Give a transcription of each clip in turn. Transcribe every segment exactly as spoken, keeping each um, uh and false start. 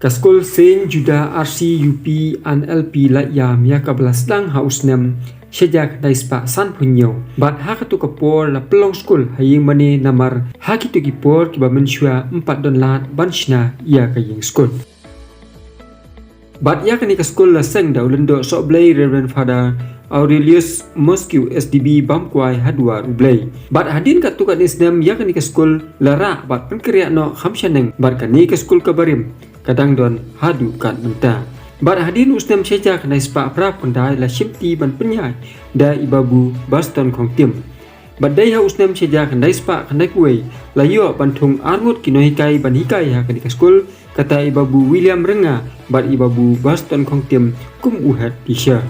Ka skul Saint Juda R C U P and L P Laityam ïa kaba la sdang ha u snem shi hajar khyndai spah sanphew hynñiew. Bad ha kato ka por la pynlong skul ha ïing mane namar ha kito ki por kiba mynshuwa ym pat don lad ban shna ïa ka ïing skul. Bad ïa kane ka skul la seng da u lyngdoh sohblei Reverend Father Aurelius Mosque S D B Bamkwai ha Duar U Blei. Bad hadien katto katne snem ïa kane ka skul la rah bad pynkynriah noh kham shaneng bad kane ka skul kaba rim ka dang don haduh kat mynta. Bad hadien u snem shi hajar khyndai spah phra phew khyndai la shimti ban pynïaid da i Babu Baston Khongtim. Bad dei ha u snem shi hajar khyndai spah khyndaiphew wei la ïoh ban thung arngut ki nonghikai ban hikai ha kane ka skul, kata i Babu William Rynga bad i Babu Baston Khongtim kum u head teacher.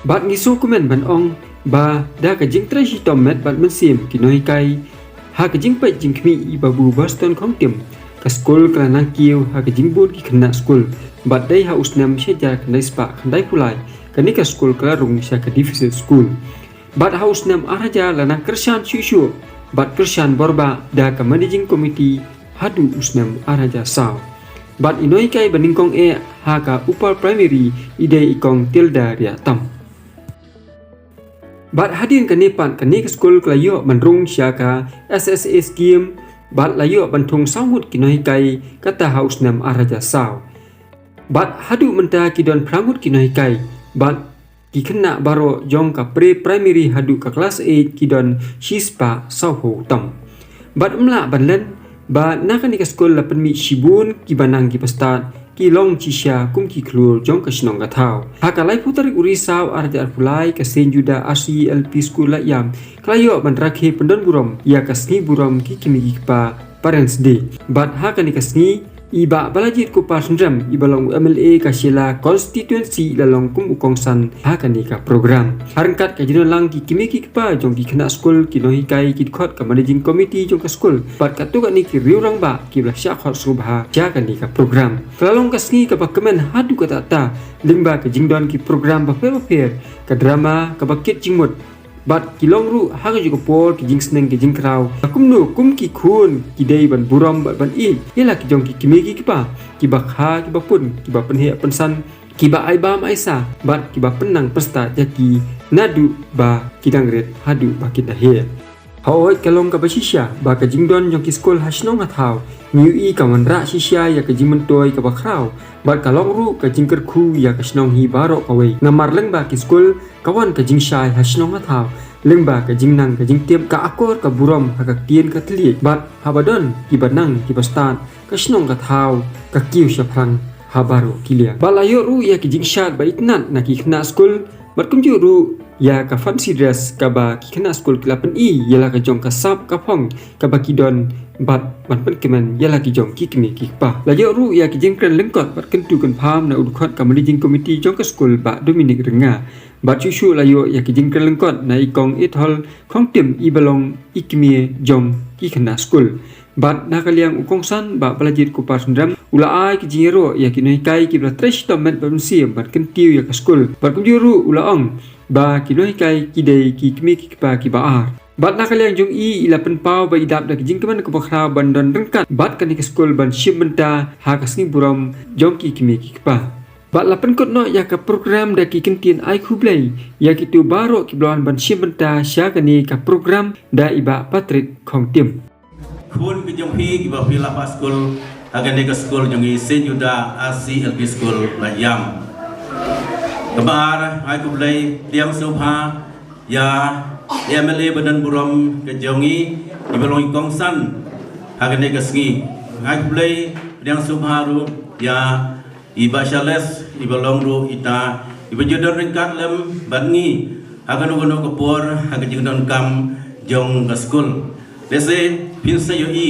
Bad ngi sngewkmen ban ong ba da ka jingtrei shitom met bad mynsiem ki nonghikai ha ka jingpeit jingkhmih i Babu Baston Khongtim, ka skul ka la nang kiew ha ka jingbun ki khynnah skul. Bad dei ha u snem shi hajar khyndai spah khyndaiphew lai kane ka skul ka la rung sha ka deficit school. Bad ha u snem ar hajar la nang kyrshan shuh shuh bad kyrshan borbah da ka managing committee haduh u snem ar hajar saw. Bad i nonghikai ba nyngkong eh ha ka Upper Primary i dei i Kong Tilda Riahtam. Bad hadien kane pat kane ka skul ka la ïoh ban rung sha ka S S A scheme bad la ïoh ban thung saw ngut ki nonghikai kata ha u snem ar hajar saw. Bad haduh mynta ki don phra ngut ki nonghikai bad ki khynnah baroh jong ka pre-primary haduh ka klas eight ki don shispah sawphew tam. Bad ym lah ban len ba na kane ka skul la pynmih shibun kiba nang kiba stad ki long shisha kum ki khlur jong ka shnong ka thaw. Ha ka laiphew tarik u Risaw ar hajar arphew lai ka Saint Juda R C L P School Laityam ka la ïoh ban rakhe pyndon burom ïa ka sngi burom ki kmie ki kpa Parents Day. Bad ha kane ka sngi i Bah Balajied Kupar Syndrem iba long u M L A ka Shella constituency i la long kum u kongsan ha kane ka program. Ha ryngkat ka jingdon lang ki kmie ki kpa jong ki khynnah skul, ki nonghikai, ki dkhot ka managing committee jong ka skul bad katto katne ki riew rangbah kiba la shah khot sngewbha sha kane ka program. Ka la long ka sngi kaba kmen haduh katta katta lyngba ka jingdon ki program bapher bapher, ka drama, kaba kit jingmut, bad ki long ruh ha kajuh ka por ki jingsneng ki jingkhraw. Kumno kum ki khun ki dei ban burom bad ban ïeit ïa la ki jong ki kmie ki kpa kiba kha kiba pun, kiba pynheh pynsan, kiba ai bam ai sah bad kiba pynnang pynstad ïa ki naduh ba ki dang rit haduh ba kin da heh. Hooid, ka long kaba shisha ba ka jingdon jong ki skul ha shnong ha thaw ngi ïohi ka wanrah shisha ïa ka jingmyntoi kaba khraw bad ka long ruh ka jingkyrkhu ïa ka shnong hi baroh kawei. Namar lyngba ki skul ka wan ka jingshai ha shnong ha thaw lyngba ka jingnang ka jingtip, ka akor ka burom ha ka ktien ka thylliej bad haba don kiba nang kiba stad ka shnong ka thaw ka kiew shaphrang ha baroh ki liang. Bad la ïoh ruh ïa ki jingshad ba itynnad na ki khynnah skul bad kumjuh ruh ïa ka fancy dress kaba ki khynnah skul ki la pyni ïa la ka jong ka sap ka phong kaba ki don bad ban pynkmen ïa la ki jong ki kmie ki kpa. La ïoh ruh ïa ki jingkren lyngkot bad kyntu kynpham na u dkhot ka managing committee jong ka skul Bah Dominic Rynga. Bad shuh shuh la ïoh ïa ki jingkren lyngkot na i Kong Ethol Khongtim iba long i kmie jong ki khynnah skul. Bad na ka liang u kongsan Bah Balajied Kupar Syndrem u la ai ki jingïaroh ïa ki nonghikai kiba la trei shitom met bad mynsiem ban kyntiew ïa ka skul. Bad kumjuh ruh u la ong ba ki nonghikai ki dei ki kmie ki kpa kiba ar. Bad na ka liang jong i, i la pynpaw ba i dap da ka jingkmen kaba khraw ban don ryngkat bad kane ka skul ban shim bynta ha ka sngi burom jong ki kmie ki kpa. Bad la pynkut noh ïa ka program da ki kyntien ai khublei ïa kito baroh kiba la wan ban shim bynta sha kane ka program da i Bah Patrick Khongtim. Khun ki jong phi kiba phi la pass skul ha kane ka skul jong i Saint Juda R C L P School Laityam. Kaba ar, ai khublei pdiang sngewbha ïa i M L A ba don burom ka jong i, iba long i kongsan ha kane ka sngi. Ai khublei pdiang sngewbha ruh ïa i Bah Charles, iba long ruh ita iba ju don ryngkat lem bad ngi ha kano kano ka por ha ka jingdonkam jong ka skul. Lehse phin sa ïohi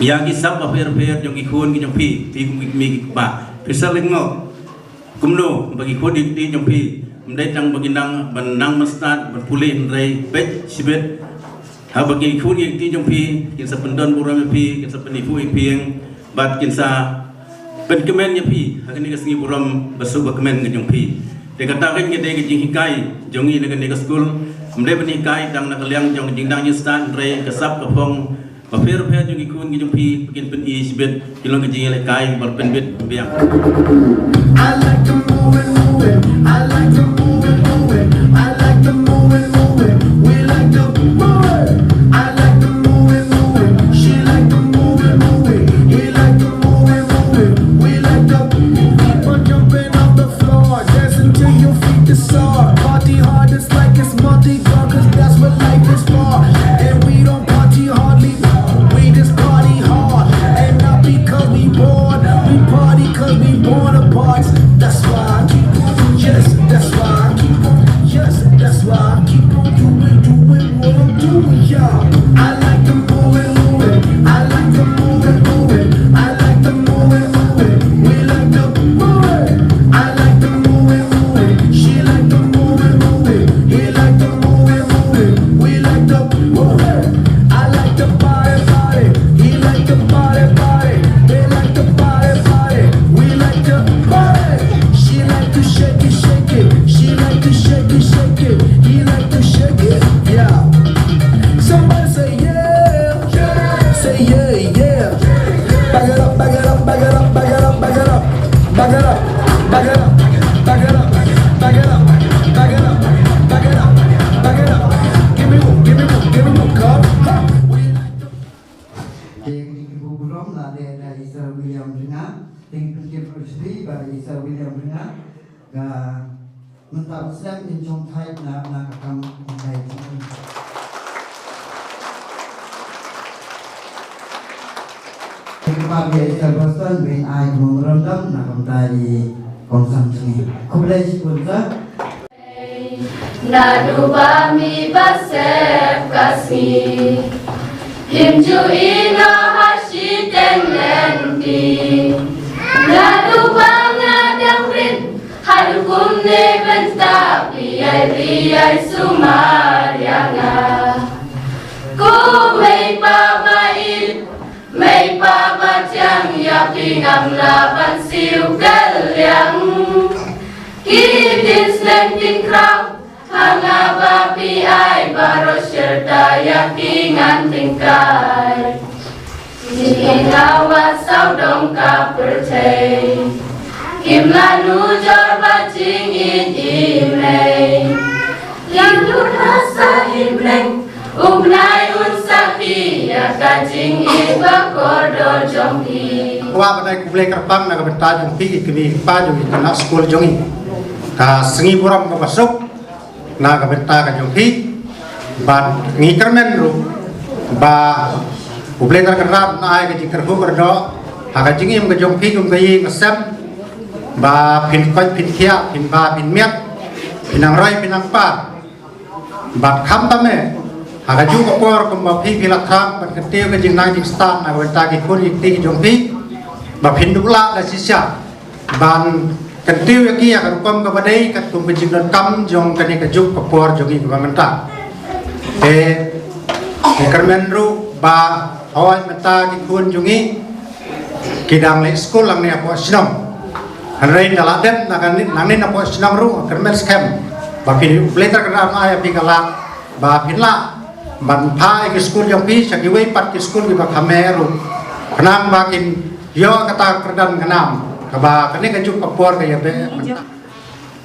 ïa ki sap bapher bapher jong ki khun ki jong phi, phi kum ki kmie ki kpa. Phin sa lyngngoh kumno ba ki khun ki kti jong phi ym dei tang ba ki nang ban nang ban stad ban pule, hynrei beit shibit haba ki khun ki kti jong phi kin sa pyndon burom ïa phi, kin sa pynïapoh ïa phi bad kin sa pynkmen ïa phi ha kane ka sngi burom ba suk ba kmen ka jong phi. Te kata ka dei ka jinghikai jong ngi na kane ka skul. Ym dei ban hikai tang na ka liang jong ka jingdang jingstad, hynrei ka sap ka phong Bapher bapher jong ki khun ki jong phi ba kin pyni shibit ki long ka jingïalehkai ba la pynbit biang. I like to move it, move it. I like to move it, move it. I like to move it, move it. We like to move it. I like to move it, move it. She like to move it, move it. He like to move it, move it. We like to keep on jumping on the floor, dancing till your feet are sore. Party hard, it's like it's Mardi Gras, 'cause that's what life is for. And we don't party hardly, we just party hard. And not because we bored, we party 'cause we born apart. That's why I keep on, yes, that's why I keep on, yes, that's why I keep on doing, doing what I'm doing, yeah. I like to move it, move it. I like to move it, move it. I like to move it, move it. We like to move it. I like to move it, move it. She like to move it, move it. He like to move it, move it. We like to move it. I like to party, party. He like to party, party. They like to party, party. We like to party. She like to shake it, shake it. She like to shake it, shake it. He like to shake it, yeah. Somebody say yeah. Say yeah, yeah. Back it up, back it up, back it up, back it up, back it up. Back it up, back it up, back it up, back it up, back it up, back it up, back it up, back it up. Give me more, give me more, give me more, come. Ha! Te kine ki burom la leh da i Sir William Rynga, te ngi pyntip ruh shuh ba i Sir William Rynga ka mynta u slem in jongthait na, na ka kam kumtai jong ngi. Te kaba ïa i Sir Boston ba in ai ka memorandum na ka bynta i kongsan jong ngi. Khublei shibun Sir. Naduh ba mi ba sep ka sngi, him ju ïehnoh ha shiteng lynti. Naduh ba nga dang rit haduh kumne bynta, phi ïai ri ïai sumar ïa nga. Ko mei pa ba ïeit, mei pa ba thiang, ïa phi ngam lah ban siew kylliang. Ki ktien sneng ktien khraw ha nga ba phi ai baroh shi rta, ïa ki ngan tyngkai. Jingïeit ha wa sawdong ka pyrthei, kim lah nujor ba jingïeit i mei. Ïa dur ha sahib leng, u bnai un sakhi ïa ka jingïeit ba kordor jong phi. Kwah ban ai khublei kyrpang na ka bynta jong phi ki kmie ki kpa jong ngi, ki khynnah skul jong ngi. Ka sngi burom kaba suk na ka bynta ka jong phi. Bad ngi kyrmen ruh ba U Blei Trai Kynrad un ai ka jingkyrkhu kyrdoh ha ka jingim ka jong phi kum ka ïing ka sem, ba phin koit phin khiah, phin bah phin miat, phin nang roi phin nang par. Bad khamtam eh ha kajuh ka por kumba phi phi la khrang ban kyntiew ka jingnang jingstad na ka bynta ki khun ki kti ki jong phi, ba phin duh lah da shisha ban kyntiew ïa ki ha ka rukom kaba dei katkum ka jingdonkam jong kane ka juk ka por jong ngi kaba mynta. Te ngi kyrmen ruh ba hooid mynta ki khun jong ngi ki dang leit skul hangne hapoh shnong. Hynrei ynda la dep na kane, nangne hapoh shnong ruh kyrmen skhem ba phi, U Blei Trai Kynrad un ai ïa phi ka lad ba phin lah ban phah ïa ki skul jong phi sha kiwei pat ki skul kiba kham eh ruh, khnang ba kin ïoh kata ka kyrdan ka nam kaba kane ka juk ka por ka ïa beh.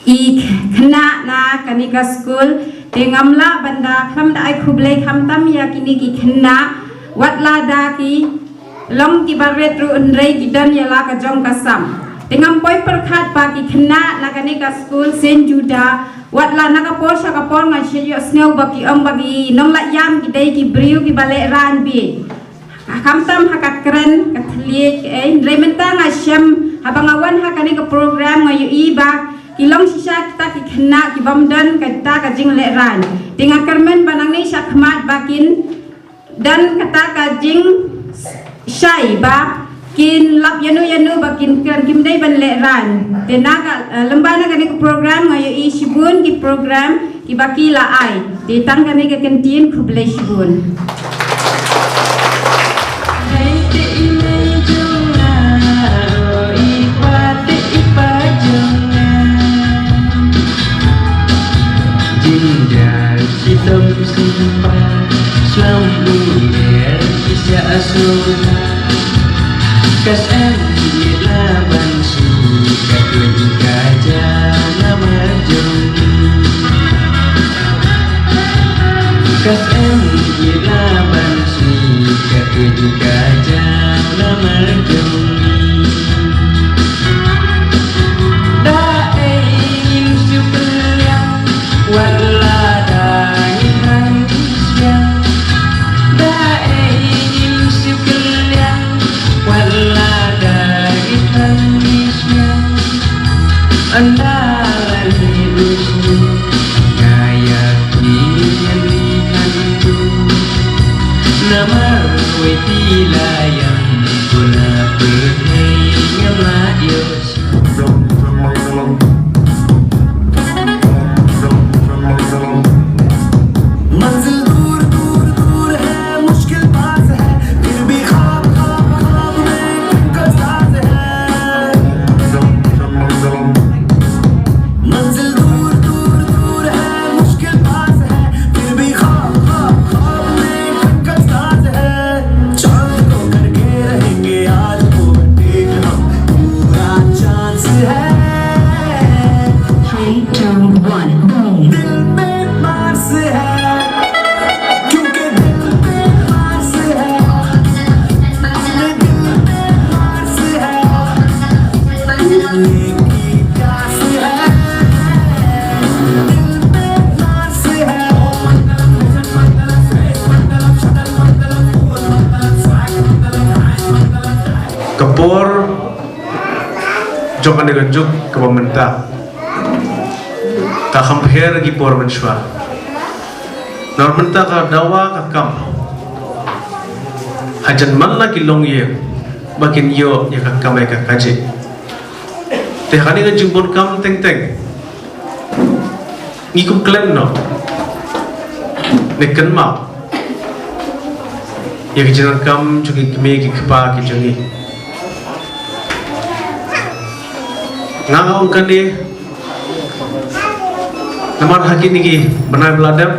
I khynnah na kane ka skul, te ngam lah ban da khlem da ai khublei khamtam ïa kine ki khynnah, wat la da ki long kiba rit ruh hynrei ki don ïa la ka jong ka sam. Te ngam poi pyrkhat ba ki khynnah na kane ka skul Saint Juda, wat la na ka por sha ka por nga shu ïohsngew ba ki ong ba ki nonglait ïam ki dei ki briew kiba lehraiñ bha. Khamtam ha ka kren ka thylliej, eh, hynrei mynta nga shem haba nga wan ha kane ka program nga ïohi ba ki long shisha kita ki khynnah kibym don kata ka jinglehraiñ. Te nga kyrmen ba nangne shakhmat ba kin don kata ka jingshai ba kin lap ïano ïano ba kin kren, kim dei ban lehraiñ. Te na ka, eh, lymne na kane ka program nga ïohi shibun ki program kiba ki la ai. Te tang kane ka kyntien, khublei shibun. Ka shem ïa la ban shu ka tuid ka ja namar jong ngi. Ka shem ïa la ban shu ka tuid ka ja namar jong ngi. Da ei ngin shu pynliang wat la da ngi thrang ngi sliang. Da ei ngin shu pynliang wat la da ngi thrang ngi sliang. Ynda la ngi lut shu nga ïa phi ïa ngi kan tu. Namar wei phi la ïam puna pyrthei ngam la ïoh. मंजिल दूर दूर दूर है, मुश्किल पास है, फिर भी ख्वाब ख्वाब ख्वाब में twinkle stars है। मंजिल दूर दूर दूर है, मुश्किल पास है, फिर भी ख्वाब ख्वाब ख्वाब में twinkle stars है। चांद को करके रहेंगे आज वो take हम, पूरा chance है। Three, two, one, go. दिल में Mars है, क्योंकि दिल में Mars है, अपने दिल में Mars है, उड़ने की प्यास है, दिल में Mars है। Ka por jong kane ka juk kaba mynta ka kham pher ki por mynshuwa. Namar mynta ka dawa ka kam hajan man la ki longïing ba kin ïoh ïa ka kamai ka kajih. Te ha kane ka jingbun kam teng teng ngi kup klet noh ne kynmaw ïa ki jingdonkam jong ki kmie ki kpa ki jong ngi. Nga nga ong kane namar ha kine ki bnai ba la dep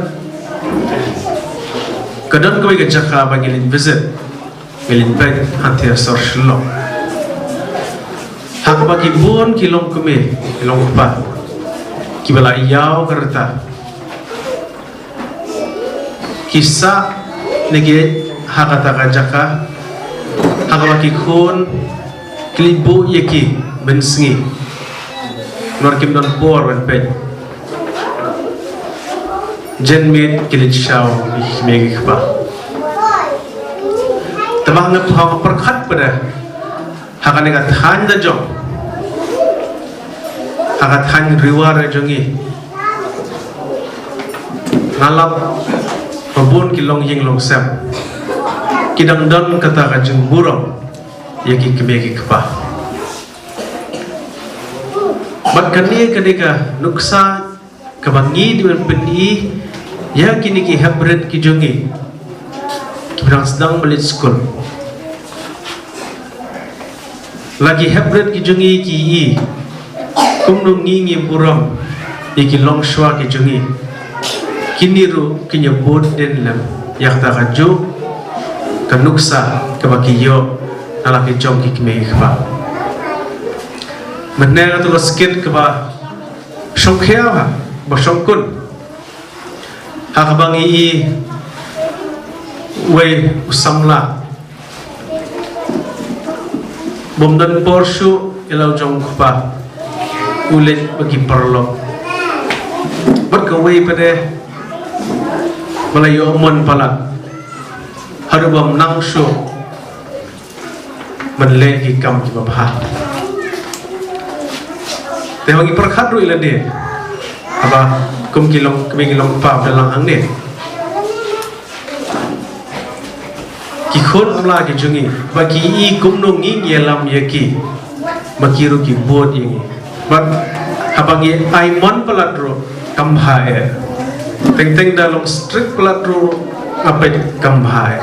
ka don kawei ka jaka ba ngi leit visit, ngi leit peit hangtei ha sor Shillong. Ha kaba ki bun ki longkmie ki longkpa kiba la ïaw ka rta ki sah ne ki ha kata ka jaka ha kaba ki khun ki leit buh ïa ki mynsngi. Namar kim don por ban peit. Janmiet ki leit shaw ïa ki kmie ki kpa. Te ba nga pyrkhat pat de ha kane ka thaiñ da jong, ha ka thaiñ Ri War jong ngi, nga lap ba bun ki longïing longsem ki dang don kata ka jingburom ïa ki kmie ki kpa. Bad kane, kane ka nuksa kaba ngi dei ban pyni ïa kine ki heprit ki jong ngi kiba dang sdang ban leit skul. La ki heprit ki jong ngi ki i kumno ngi ngi burom ïa ki longshuwa ki jong ngi. Kine ruh kin ïa bud dien lem ïa kata ka juk ka nuksa kaba ki ïoh na la ki jong ki kmie ki kpa. Mynne nga tu ka skit kaba shongkhia ha ba shongkun ha kaba ngi i wei u samla bym don por shuh ïa la u jong u kpa, u leit bad ki paralok bad kawei pat de ba la ïoh mon palat haduh bym nang shuh ban leh ki kam kiba bha. Te ba ngi pyrkhat ruh ïa lade haba kum ki long, kmie ki longkpa ba la lang hangne. Ki khun samla ki jong ngi ba ki i kumno ngi ngi ïalam ïa ki ba ki ruh ki bud ïa ngi. Bad haba ngi ai mon palat ruh kam bha eh. Teng teng da long strict palat ruh nga peit kam bha eh.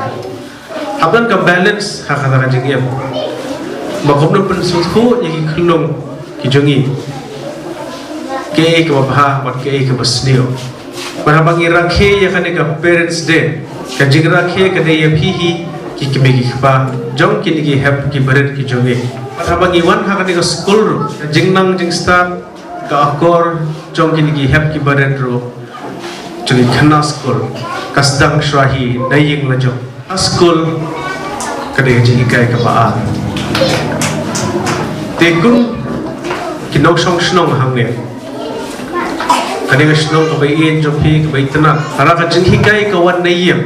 Hap don ka balance ha kata ka jingim ba kumno pynsngewthuh ïa ki khynnah ki jong ngi kaei kaba bha bad kaei kaba sniew. Bad haba ngi rakhe ïa kane ka Parents Day, ka jingrakhe ka dei ïa phi hi ki kmie ki kpa jong kine ki hep ki barit ki jong ngi. Bad haba ngi wan ha kane ka skul ruh, ka jingnang jingstad, ka akor jong kine ki hep ki barit ruh jong ki khynnah skul ka sdang shuwa hi na ïing la jong. Ha skul ka dei ka jinghikai kaba ar. Te kum ki nongshong shnong hangne, ka dei ka shnong kaba ïeit jong phi, kaba itynnad. Lada ka jinghikai ka wan na ïing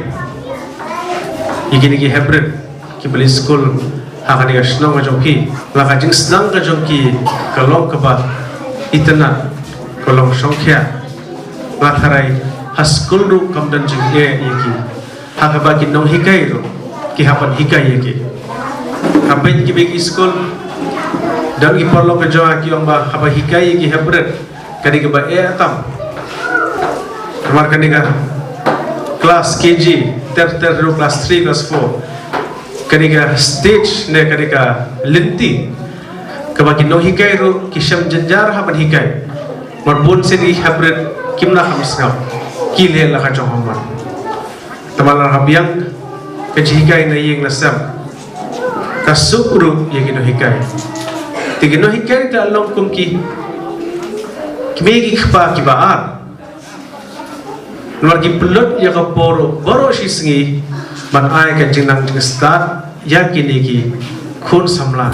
ïa kine ki hep barit kiba leit skul ha kane ka shnong ka jong phi, la ka jingsdang ka jong ki ka long kaba itynnad, ka long shongkhia. Nga tharai ha skul ruh kam don jingeh ïa ki, ha kaba ki nonghikai ruh ki hap ban hikai ïa ki. Ka beit kiba ki skul, don ki paralok ka jong nga ki ong ba haba hikai ïa ki hep barit ka dei kaba eh tam. Namar kane ka klas K G ter ter ruh, klas three, klas four, ka dei ka stage ne ka dei ka lynti kaba ki nonghikai ruh ki shem jynjar ha ban hikai. Namar bun sien ki hep barit kim lah ban sngap, ki leh la ka jong hamar. Te ma la ka biang ka jinghikai na ïing na sem, ka suk ruh ïa ki nonghikai. Te ki nonghikai te long kum ki kmie ki kpa kiba ar. Namar ki pynlut ïa ka por baroh shi sngi ban ai ka jingnang jingstad ïa kine ki khun samla.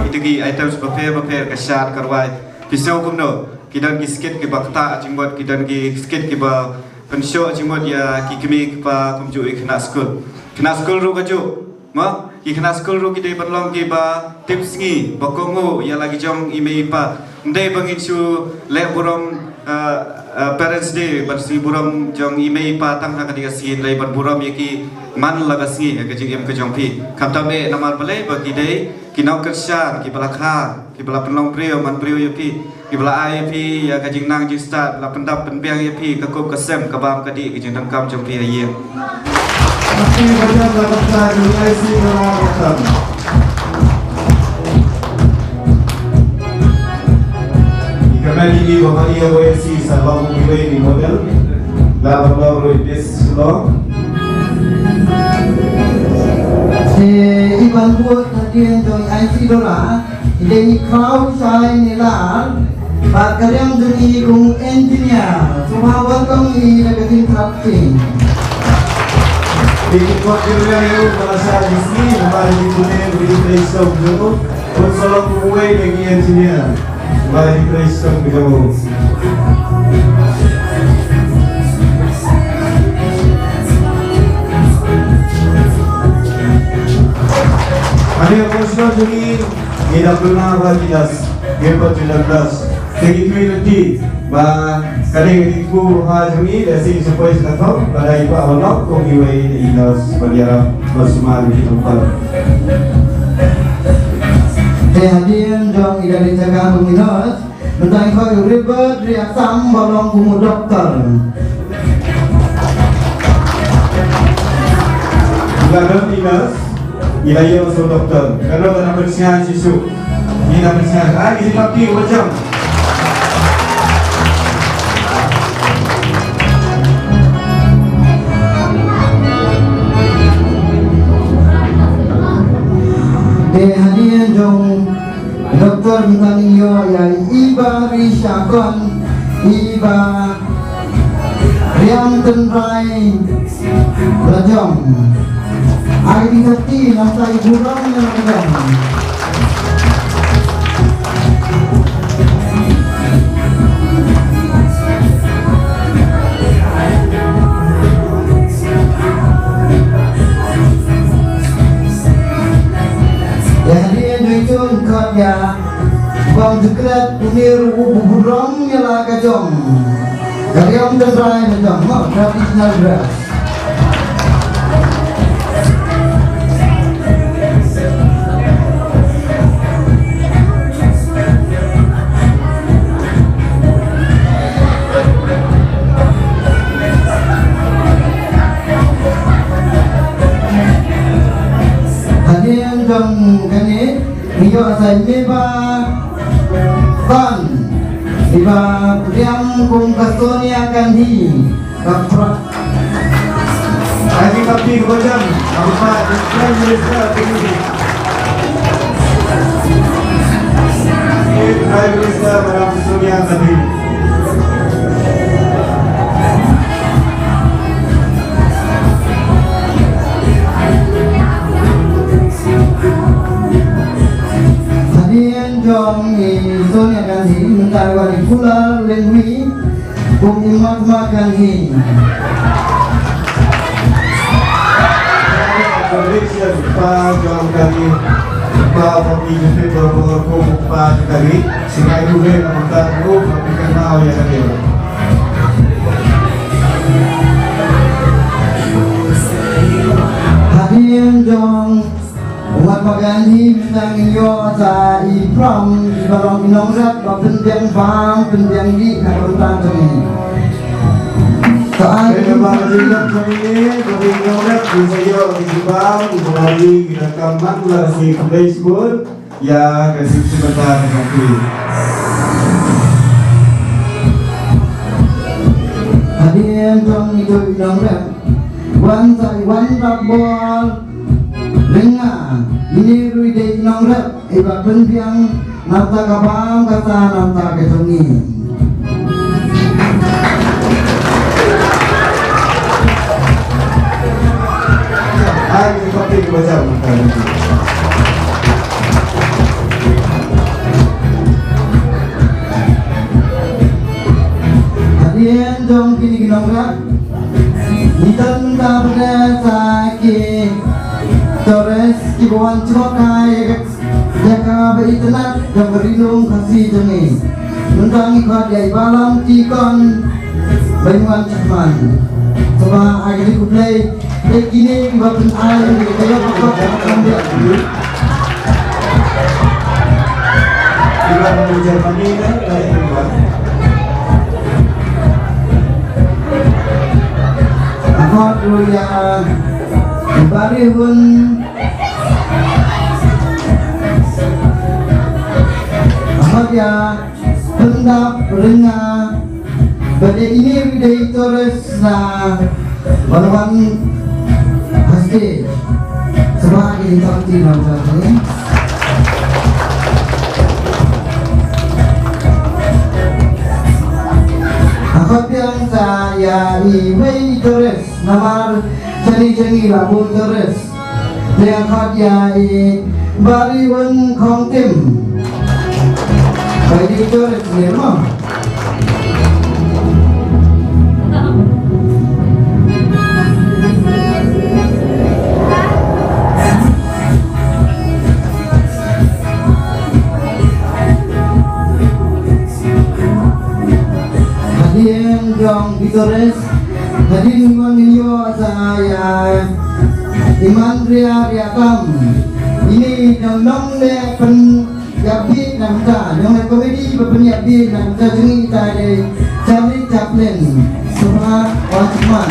Ito ki items bapher bapher, ka shad, ka rwai. Phi sngew kumno? Ki don ki skit kiba ktah jingmut, ki don ki skit kiba pynshoh jingmut ïa ki kmie ki kpa kumjuh ïa ki khynnah skul. Khynnah skul ruh kajuh. Mo, ki khynnah skul ruh ki dei ban long kiba tipsngi, ba kohnguh ïa la ki jong i mei i pa. Ym dei ba ngin shu leh burom Uh, uh, Parents Day, ban sngi burom jong i mei i pa tang ha kane ka sngi, dei ban burom ïa ki man la ka sngi ha ka jingim ka jong phi. Khamtam eh namar balei ba ki dei ki nongkyrshan, ki ba la kha, ki ba la pynlong briew man briew ïa phi, ki ba la ai ïa phi ïa ka jingnang jingstad, la pyndap pynbiang ïa phi ka kup ka sem, ka bam ka dih, ka jingdonkam jong phi ha ïing. Ka mani i ba ha i a wei si sa long i wei ni model. La ba long roi des long. Te i ban bud hadien jong i C Dora, i dei i khraw shai ni la, bad ka riam jong i kum engineer. Sngewbha welcome i da ka jingthrang. Dei ki kwah ki riam ïa u ba la shah di sngi, ba la di pune, ba di trei sop jong u. Pun sa long uwei na ki engineer ba la di trei sop jong u. Ane ko sop jong i, ngi da pynlong ba ki das, ngi pat ki das. Te ngi kyrpad ïa phi ba kane ka dei ka jingkyrpad jong ngi, lehse ngi sa poi sha ka thong, ba dei ba wan long kum iwei i nurse ban ïarap ban sumar ïa ki nongpang. Te hadien jong i da dei jaka kum i nurse, mynta ngi khot ïa u Ribert Riaksam ba long kum u doktor. Nga don i nurse. Ngi la ïoh sa u doktor. Ka don ka pynshai shisha. Ngi la pynshai. Ah, ngi sngap ki ba jam. Te hadien jong doktor mynta ngi ïoh ïa i Iba Rishakon, Iba Riam Tynrai. Lajong. Ai di kati nang tai buram nang lajong. Ya, hadien jong i tun khot ïa Bang Jukret, u nir u burom ïa la ka jong. Ka riam tynrai na jong, mo, traditional dress. Hadien jong kane, ngi ïoh sa i Meba Khan, Meba Riam kum ka Sonia Gandhi, ka pra-, Haji Kapil Gojam, Prime Minister, Prime Minister, Madam Sonia Gandhi. Hadien jong i Sonia Gandhi, mynta i wan i Pula Lengwi, kum i Mahatma Gandhi. Congratulations, pa jong Gandhi, pa jong Gandhi, kum pa jong Gandhi. Sikai tu deh, nampak tu, tapi kenal ya tadi. Hadien jong u Mahatma Gandhi, mynta ngi ïoh sa i Pram, i ba long i nongrep ba pynbiang bam, pynbiang dih na ka bynta jong ngi. Sa ai. Kane ba ka jinglong jong ngi, ba dei nongrep, ngi sa ïoh ki bam, ki bam, ki da kam man la si Play School. Ïa ka jingpynbynta ka jong phi. Hadien jong i dei i nongrep, wan sa i wan rap bol. Lyngnga, ine ruh i dei i nongrep, i ba pynbiang na bynta ka bam ka sa na bynta ka jong ngi. Ai, ni topic macam. Hadien jong kine ki nongrep, ngi don mynta sa ki tourist kiba wan jngohkai ïa ka jaka ba itynnad jong ka Ri Lum Khasi jong ngi. Mynta ngi khot ïa i Balam T Kon Baiwan Chakman. Sngewbha ai khublei ïa kine kiba pynai ïa ka ïoh ka khot ka kam ïa ki. Kiba pynai Germany ne ka ïa kiba. Khot ruh ïa i Bari Hun. Khot ïa Pyndap Rynga. Ba dei ine i dei tourist na ba la wan ha stage. Sngewbha ïa ki tang ti na ba ni. Khot biang sa ïa iwei i tourist namar shane shane la bun tourist. Te khot ïa i Bari Wun Khongtim. Ba i dei tourist ne mo. Hadien jong ki tourist, hadien ngi wan ngin ïoh sa ïa i Mandria Riatam. Ine i nongleh pynïap bih na bynta, nongleh komedi ba pynïap bih na bynta jong ngi, ita i dei Charlie Chaplin. Sngewbha wan sngewbha.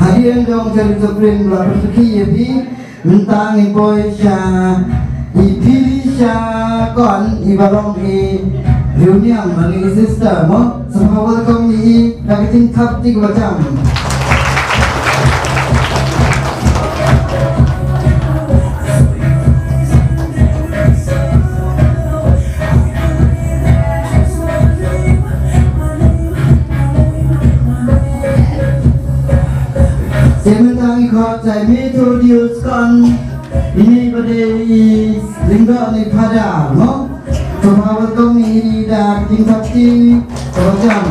Hadien jong Charlie Chaplin ba la pynthikna ïa phi. Mynta ngi poi sha i Pili sha kon i ba long i Riewniang, ma ngi sister mo. Sngewbha welcome ïa i da ka jingthap kti kaba jam. Te mynta ngi khot sa i Methodius Kon, ine ba dei i lyngdoh ne i phadar mo. Sngewbha welcome ïa i da ka jingthap kti kaba jam.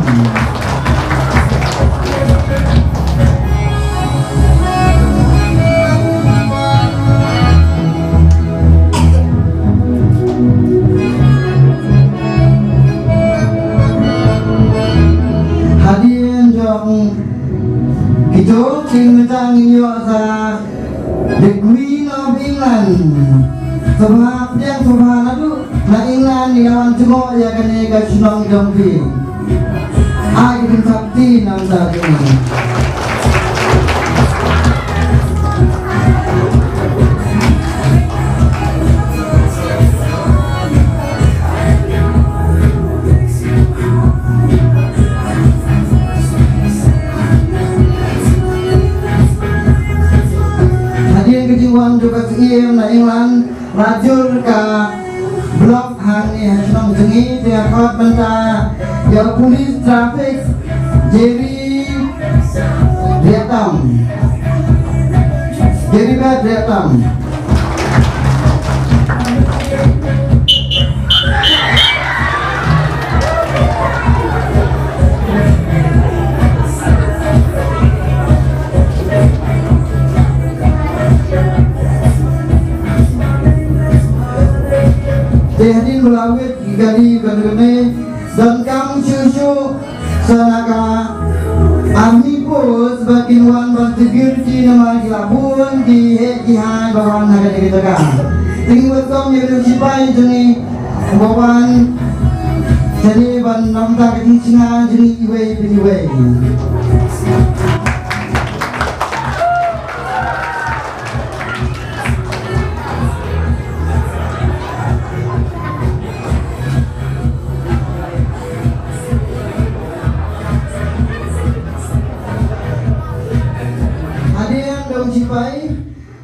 Hadien jong kito, te mynta ngin ïoh sa The Queen of England. Sngewbha pdiang, sngewbha naduh na England ïa wan jngoh ïa kane ka shnong jong phi. Ai ka jingthap kti na bynta jong ngi. Hadien ka jingwan jong ka Syiem na England, la jur ka block hangne ha shnong jong ngi, te nga khot mynta ïa u police traffic, Jerry Riatam. Jerry Bad Riatam. Te hadien ba la wit ki kali kane kane, donkam shuh shuh sa na ka Army Post ba kin wan ban security namar ki la bun ki heh ki hai ba wan na kane ka jaka. Te ngi welcome ïa u shipai jong ngi ba wan shane ban namar ka jingshna jong ngi iwei pa iwei. Hadien da u shipai,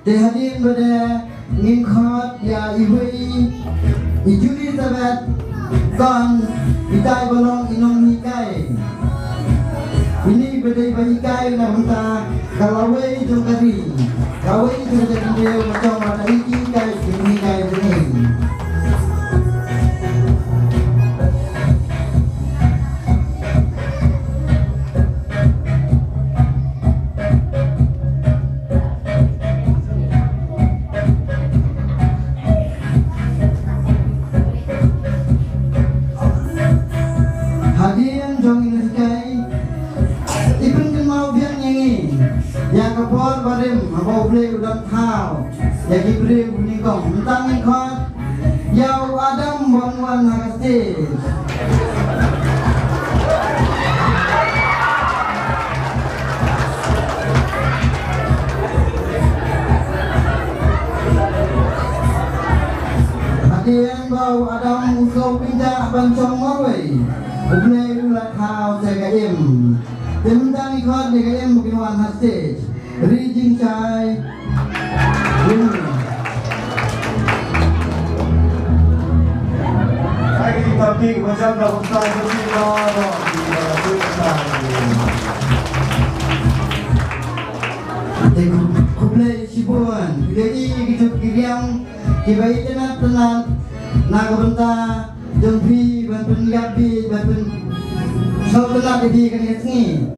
te hadien ba dei ngin khot ïa iwei i Julie Sabet Kon, itai ba long i nonghikai. Ini Ba dei ba hikai na bynta ka lawei jong ka ri, kawei jong ka jaitbynriew, ka jong ka ri ki hikai, ki hikai jong ngi. Hadien jong ine i hikai, i pynkynmaw biang ïa ngi ïa ka bor barim haba U Blei u la thaw ïa ki briew nyngkong. Mynta ngin khot ïa u Adam ban wan ha ka stage. Hadien ba u Adam u sngewbha ban shong marwei, U Blei u la thaw sha ka im. Te mynta ngin khot ïa ka im ba kin wan ha stage. Ri jingshai. Ri. Ai ki tap ki ba jam da ba ta ki ba ba. Te khublei shibun. Ki dei ki jop ki riam kiba itynnat tynnat na ka bynta jong phi ban pynïap phi ban pyn sngewtynnat ïa phi kane ka sngi.